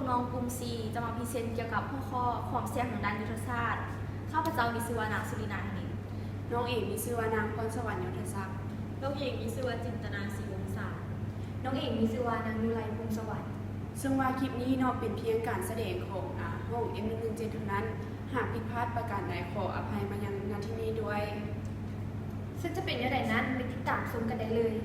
ນ້ອງກຸ່ມສີ່ຈະມາພຣີເຊັນກ່ຽວກັບຫົວຂໍ້ຄວາມສ່ຽງທາງດ້ານຍຸດທະສາດ. ຂ້າພະເຈົ້າມີຊື່ວ່ານາງສຸລິນາ ທະນິນ. ນ້ອງເອງມີຊື່ວ່ານາງພອນສະຫວັນ ຍຸດທະສັກ. ນ້ອງເອງມີຊື່ວ່າຈິນຕະນາ ສີວົງສາ. ນ້ອງເອງມີຊື່ວ່ານາງຍຸໄລ ພົງສະຫວັນ. ເຊິ່ງວ່າຄລິບນີ້ເນາະ ເປັນພຽງການສະແດງຂອງ ອາ ຫ້ອງ ເອັມ ໜຶ່ງໜຶ່ງເຈັດ ເທົ່ານັ້ນ. ຫາກຜິດພາດປະການໃດ ຂໍອະໄພມາຍັງ ນະ ທີ່ນີ້ດ້ວຍ. ເຊິ່ງຈະເປັນແນວໃດນັ້ນ ໄປຕິດຕາມຊົມກັນໄດ້ເລີຍ.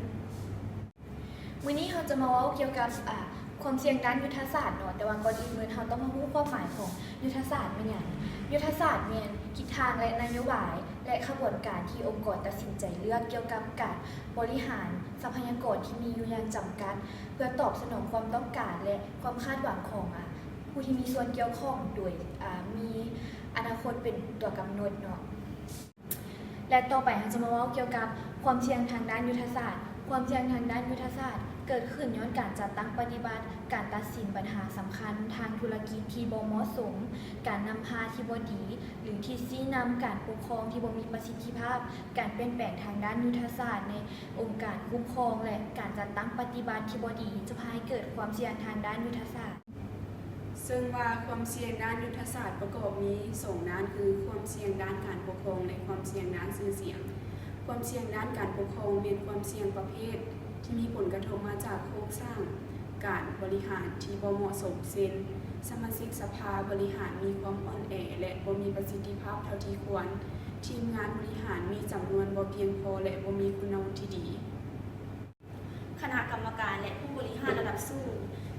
ມື້ນີ້ເຮົາຈະມາເວົ້າກ່ຽວກັບ ອາ ຄວາມສ່ຽງດ້ານຍຸດທະສາດເນາະ, ແຕ່ວ່າກ່ອນອື່ນໝົດເຮົາຕ້ອງມາຮູ້ຄວາມໝາຍຂອງຍຸດທະສາດແມ່ນຫຍັງ. ຍຸດທະສາດແມ່ນທິດທາງ ແລະ ນະໂຍບາຍ ແລະ ຂະບວນການທີ່ອົງກອນຕັດສິນໃຈເລືອກກ່ຽວກັບການບໍລິຫານຊັບພະຍາກອນທີ່ມີຢູ່ຢ່າງຈຳກັດ ເພື່ອຕອບສະໜອງຄວາມຕ້ອງການ ແລະ ຄວາມຄາດຫວັງຂອງ ອາ ຜູ້ທີ່ມີສ່ວນກ່ຽວຂ້ອງ ໂດຍ ອາ ມີອະນາຄົດເປັນຕົວກຳນົດເນາະ. ແລະ ຕໍ່ໄປເຮົາຈະມາເວົ້າກ່ຽວກັບຄວາມສ່ຽງທາງດ້ານຍຸດທະສາດ. ຄວາມສ່ຽງທາງດ້ານຍຸດທະສາດເກີດຂຶ້ນຍ້ອນການຈັດຕັ້ງປະຕິບັດ, ການຕັດສິນບັນຫາສຳຄັນທາງທຸລະກິດທີ່ບໍ່ເໝາະສົມ, ການນຳພາທີ່ບໍ່ດີ ຫຼື ທິດຊີ້ນຳການປົກຄອງທີ່ບໍ່ມີປະສິດທິພາບ, ການປ່ຽນແປງທາງດ້ານຍຸດທະສາດໃນອົງການຄຸ້ມຄອງ ແລະ ການຈັດຕັ້ງປະຕິບັດທີ່ບໍ່ດີ ຈະພາໃຫ້ເກີດຄວາມສ່ຽງທາງດ້ານຍຸດທະສາດ. ເຊິ່ງວ່າຄວາມສ່ຽງດ້ານຍຸດທະສາດປະກອບມີສອງດ້ານ ຄື ຄວາມສ່ຽງດ້ານການປົກຄອງ ແລະ ຄວາມສ່ຽງດ້ານຊື່ສຽງ. ຄວາມສ່ຽງດ້ານການປົກຄອງແມ່ນຄວາມສ່ຽງປະເພດທີ່ມີຜົນກະທົບມາຈາກໂຄງສ້າງການບໍລິຫານທີ່ບໍ່ເໝາະສົມ ເຊັ່ນ ສະມາຊິກສະພາບໍລິຫານມີຄວາມອ່ອນແອ ແລະ ບໍ່ມີປະສິດທິພາບເທົ່າທີ່ຄວນ, ທີມງານບໍລິຫານມີຈຳນວນບໍ່ພຽງພໍ ແລະ ບໍ່ມີຄຸນນະວຸດທີ່ດີ. ຄະນະກຳມະການ ແລະ ຜູ້ບໍລິຫານລະດັບສູງ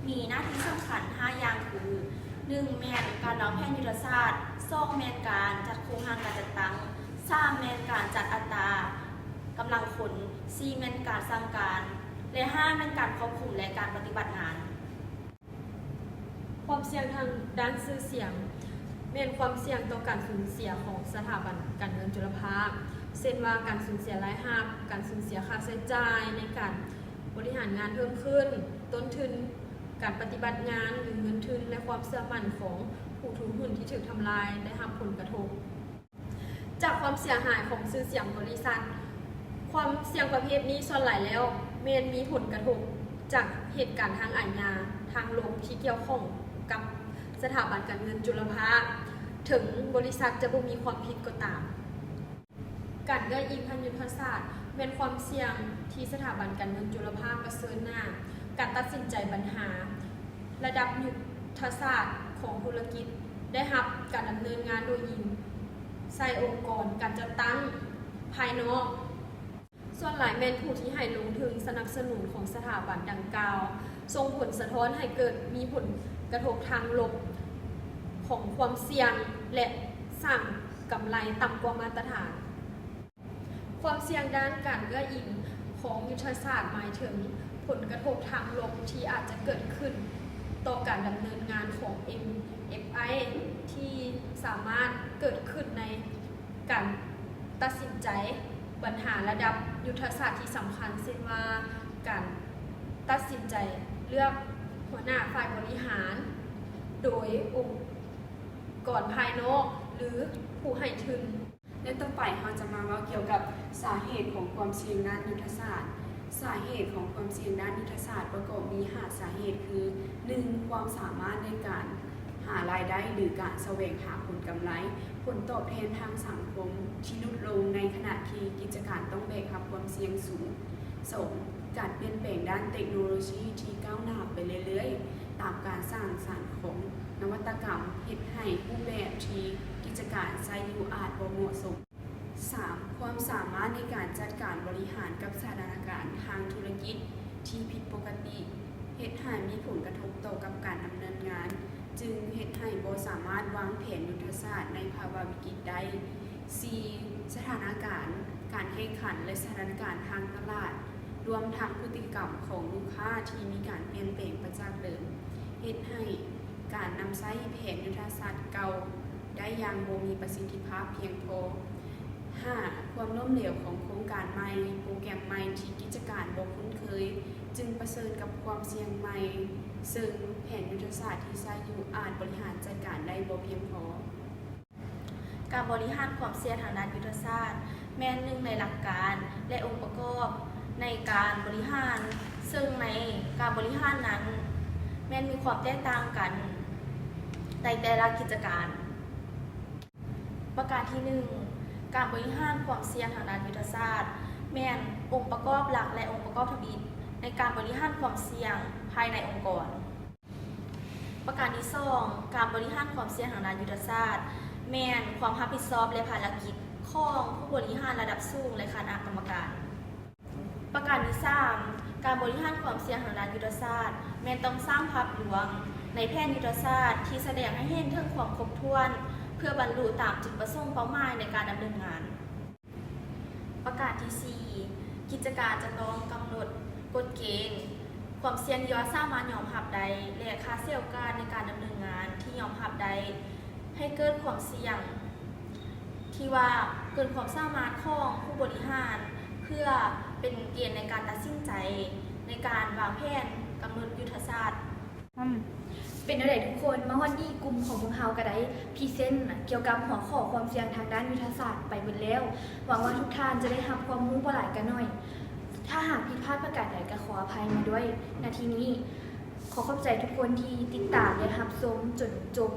ມີໜ້າທີ່ສຳຄັນຫ້າຢ່າງຄື ໜຶ່ງ ແມ່ນການວາງແຜນຍຸດທະສາດ, ສອງ ແມ່ນການຈັດໂຄງຮ່າງການຈັດຕັ້ງ, ສາມ ແມ່ນການຈັດອັດຕາກຳລັງຄົນ, ສີ່ ແມ່ນການສັ່ງການ ແລະ ຫ້າ ແມ່ນການຄວບຄຸມ ແລະ ການປະຕິບັດງານ. ຄວາມສ່ຽງທາງດ້ານຊື່ສຽງ ແມ່ນຄວາມສ່ຽງຕໍ່ການສູນເສຍຂອງສະຖາບັນການເງິນຈຸລະພາກ ເຊັ່ນວ່າ ການສູນເສຍລາຍຮັບ, ການສູນເສຍຄ່າໃຊ້ຈ່າຍໃນການບໍລິຫານງານເພີ່ມຂຶ້ນ, ຕົ້ນທຶນການປະຕິບັດງານ ຫຼື ເງິນທຶນ ແລະ ຄວາມເຊື່ອໝັ້ນຂອງຜູ້ຖືຫຸ້ນທີ່ຖືກທຳລາຍ ໄດ້ຮັບຜົນກະທົບ. ຈາກຄວາມເສຍຫາຍຂອງຊື່ສຽງບໍລິສັດ. ຄວາມສ່ຽງປະເພດນີ້ສ່ວນຫຼາຍແລ້ວແມ່ນມີຜົນກະທົບຈາກເຫດການທາງອາຍາ, ທາງລົບທີ່ກ່ຽວຂ້ອງກັບສະຖາບັນການເງິນຈຸລະພາກ, ເຖິງບໍລິສັດຈະບໍ່ມີຄວາມຜິດກໍຕາມ. ການເອື້ອຍອີງທາງຍຸດທະສາດ ແມ່ນຄວາມສ່ຽງທີ່ສະຖາບັນການເງິນຈຸລະພາກປະເຊີນໜ້າ. ການຕັດສິນໃຈບັນຫາ ລະດັບຍຸດທະສາດຂອງທຸລະກິດໄດ້ຮັບການດຳເນີນງານໂດຍອີງໃສ່ອົງກອນການຈັດຕັ້ງພາຍນອກ. ສ່ວນຫຼາຍແມ່ນຜູ້ທີ່ໃຫ້ລົງທຶນສະໜັບສະໜູນຂອງສະຖາບັນດັ່ງກ່າວ ສົ່ງຜົນສະທ້ອນໃຫ້ເກີດມີຜົນກະທົບທາງລົບຂອງຄວາມສ່ຽງ ແລະ ສ້າງກຳໄລຕ່ຳກວ່າມາດຕະຖານ. ຄວາມສ່ຽງດ້ານການເອື້ອອີງຂອງຍຸດທະສາດ ໝາຍເຖິງຜົນກະທົບທາງລົບທີ່ອາດຈະເກີດຂຶ້ນຕໍ່ການດຳເນີນງານຂອງ ເອັມ ເອັຟ ໄອ ທີ່ສາມາດເກີດຂຶ້ນໃນການຕັດສິນໃຈບັນຫາລະດັບຍຸດທະສາດທີ່ສຳຄັນ ເຊັ່ນວ່າ ການຕັດສິນໃຈເລືອກຫົວໜ້າຝ່າຍບໍລິຫານໂດຍອົງກອນພາຍນອກ ຫຼື ຜູ້ໃຫ້ທຶນ. ແລະ ຕໍ່ໄປເຮົາຈະມາເວົ້າກ່ຽວກັບສາເຫດຂອງຄວາມສ່ຽງດ້ານຍຸດທະສາດ. ສາເຫດຂອງຄວາມສ່ຽງດ້ານຍຸດທະສາດປະກອບມີຫ້າສາເຫດຄື ໜຶ່ງ ຄວາມສາມາດໃນການຫາລາຍໄດ້ ຫຼື ການສະແຫວງຫາຜົນກຳໄລ, ຜົນຕອບແທນທາງສັງຄົມທີ່ຫຼຸດລົງໃນຂະນະທີ່ກິດຈະການຕ້ອງແບກຮັບຄວາມສ່ຽງສູງ. ສອງ ການປ່ຽນແປງດ້ານເຕັກໂນໂລຊີທີ່ກ້າວໜ້າໄປເລື້ອຍໆ ຕາມການສ້າງສັນຂອງນະວັດຕະກຳ ເຮັດໃຫ້ຮູບແບບທີ່ກິດຈະການໃຊ້ຢູ່ອາດບໍ່ເໝາະສົມ. ສາມ ຄວາມສາມາດໃນການຈັດການບໍລິຫານກັບສະຖານະການທາງທຸລະກິດທີ່ຜິດປົກກະຕິ ເຮັດໃຫ້ມີຜົນກະທົບຕໍ່ກັບການດຳເນີນງານ, ຈຶ່ງເຮັດໃຫ້ບໍ່ສາມາດວາງແຜນຍຸດທະສາດໃນພາວະວິກິດໄດ້. ສີ່ ສະຖານະການການແຂ່ງຂັນ ແລະ ສະຖານະການທາງຕະຫຼາດ, ລວມທັງພຶດຕິກຳຂອງລູກຄ້າທີ່ມີການປ່ຽນແປງໄປຈາກເດີມ, ເຮັດໃຫ້ການນຳໃຊ້ແຜນຍຸດທະສາດເກົ່າໄດ້ຢ່າງບໍ່ມີປະສິດທິພາບພຽງພໍ. ຫ້າ ຄວາມລົ້ມເຫຼວຂອງໂຄງການໃໝ່, ໂປຣແກຣມໃໝ່ທີ່ກິດຈະການບໍ່ຄຸ້ນເຄີຍ, ຈຶ່ງປະເຊີນກັບຄວາມສ່ຽງໃໝ່, ເຊິ່ງແຜນຍຸດທະສາດທີ່ໃຊ້ຢູ່ອາດບໍລິຫານຈັດການໄດ້ບໍ່ພຽງພໍ. ການບໍລິຫານຄວາມສ່ຽງທາງດ້ານຍຸດທະສາດ ແມ່ນໜຶ່ງໃນຫຼັກການ ແລະ ອົງປະກອບໃນການບໍລິຫານ, ເຊິ່ງໃນການບໍລິຫານນັ້ນ ແມ່ນມີຄວາມແຕກຕ່າງກັນ ໃນແຕ່ລະກິດຈະການ. ປະການທີໜຶ່ງ ການບໍລິຫານຄວາມສ່ຽງທາງດ້ານຍຸດທະສາດ ແມ່ນອົງປະກອບຫຼັກ ແລະ ອົງປະກອບທຳອິດໃນການບໍລິຫານຄວາມສ່ຽງພາຍໃນອົງກອນ. ປະການທີສອງ ການບໍລິຫານຄວາມສ່ຽງທາງດ້ານຍຸດທະສາດ ແມ່ນຄວາມຮັບຜິດຊອບ ແລະ ພາລະກິດຂອງຜູ້ບໍລິຫານລະດັບສູງ ແລະ ຄະນະກຳມະການ. ປະການທີສາມ ການບໍລິຫານຄວາມສ່ຽງທາງດ້ານຍຸດທະສາດ ແມ່ນຕ້ອງສ້າງພາບລວມໃນແຜນຍຸດທະສາດທີ່ສະແດງໃຫ້ເຫັນເຖິງຄວາມຄົບຖ້ວນ ເພື່ອບັນລຸຕາມຈຸດປະສົງເປົ້າໝາຍໃນການດຳເນີນງານ. ປະການທີສີ່ ກິດຈະການຈະຕ້ອງກຳນົດກົດເກນຄວາມສ່ຽງທີ່ວ່າສາມາດຍອມຮັບໄດ້ ແລະ ຄ່າເສຍໂອກາດໃນການດຳເນີນງານທີ່ຍອມຮັບໄດ້ ໃຫ້ເກີດຄວາມສ່ຽງ ທີ່ວ່າເກີນຄວາມສາມາດຂອງຜູ້ບໍລິຫານ ເພື່ອເປັນເກນໃນການຕັດສິນໃຈ ໃນການວາງແຜນກຳນົດຍຸດທະສາດ. ເປັນແນວໃດທຸກຄົນ? ມາຮອດນີ້ກຸ່ມຂອງພວກເຮົາກໍໄດ້ພຣີເຊັນກ່ຽວກັບຫົວຂໍ້ຄວາມສ່ຽງທາງດ້ານຍຸດທະສາດໄປເບິດແລ້ວ. ຫວັງວ່າທຸກທ່ານຈະໄດ້ຮັບຄວາມຮູ້ບໍ່ຫຼາຍກໍໜ້ອຍ. ຖ້າຫາກຜິດພາດປະການໃດກໍຂໍອະໄພມາດ້ວຍ. ນາທີນີ້ ຂໍຂອບໃຈທຸກຄົນທີ່ຕິດຕາມ ແລະ ຮັບຊົມຈົນຈົບ